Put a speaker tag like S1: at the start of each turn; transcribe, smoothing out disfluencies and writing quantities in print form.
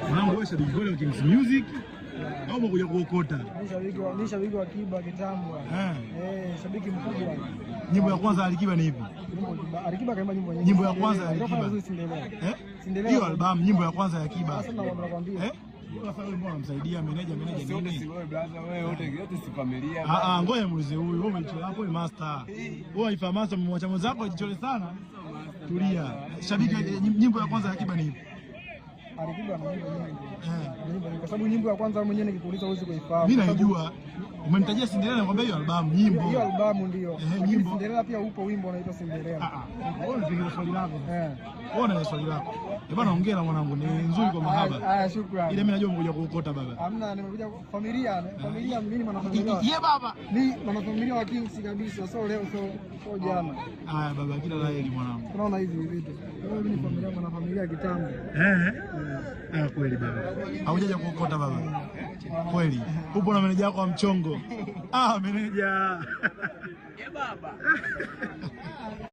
S1: Mwanangu wewe shabiki kweli wa Kings Music au umekuja kuokota?
S2: Mimi shabiki wa Kiba kitambo.
S1: Eh.
S2: Eh, shabiki mkubwa.
S1: Nyimbo ya kwanza ya Alikiba ni ipi?
S2: Nyimbo Kiba. Alikiba kaimba nyimbo nyingi.
S1: Nyimbo ya kwanza ya
S2: Alikiba.
S1: Alikiba.
S2: Cinderella.
S1: Eh?
S2: Cinderella.
S1: Hiyo albamu nyimbo ya kwanza ya Kiba.
S2: Sasa nakwambia.
S1: Eh? Sasa wewe mbona unamsaidia meneja meneja
S3: Wote
S1: nini?
S3: si wewe brother, wewe wote wote si familia.
S1: Ah ah, ngoja muulize huyu. Wewe umejichora hapo ni master. Wewe haifa master, mmwacha mwenzako ajichore sana. Tulia. Shabiki, nyimbo ya kwanza ya Kiba ni ipi?
S2: Alikiba ana nyimbo nyingi.
S1: Eh.
S2: Ana nyimbo nyingi. Kwa sababu nyimbo ya kwanza wewe mwenyewe nikikuuliza huwezi kuifahamu.
S1: Mimi
S2: Kwa sababu
S1: naijua. Umenitajia Cinderella, nakwambia hiyo albamu nyimbo.
S2: Hiyo albamu ndio.
S1: Eh,
S2: Lakini
S1: nyimbo.
S2: Cinderella pia upo wimbo unaitwa Cinderella.
S1: Ah ah. Wewe unafikiria swali lako.
S2: Eh.
S1: Wewe una swali lako. Eh bana, hongera mwanangu, ni nzuri kwa mahaba.
S2: Haya, shukrani.
S1: Ile mimi najua umekuja kuokota baba.
S2: Hamna, nimekuja familia, familia mimi ni mwanafamilia.
S1: Ye baba.
S2: Ni mwanafamilia wa Kings kabisa, so leo so jana.
S1: Haya baba, kila la heri mwanangu.
S2: Tunaona hivi vitu. Kwa hiyo mimi ni familia mwanafamilia kitambo.
S1: Eh. Ah, kweli baba. Haujaja kuokota baba. Kweli. Upo na meneja wako wa mchongo. Ah, meneja.
S3: Ye baba.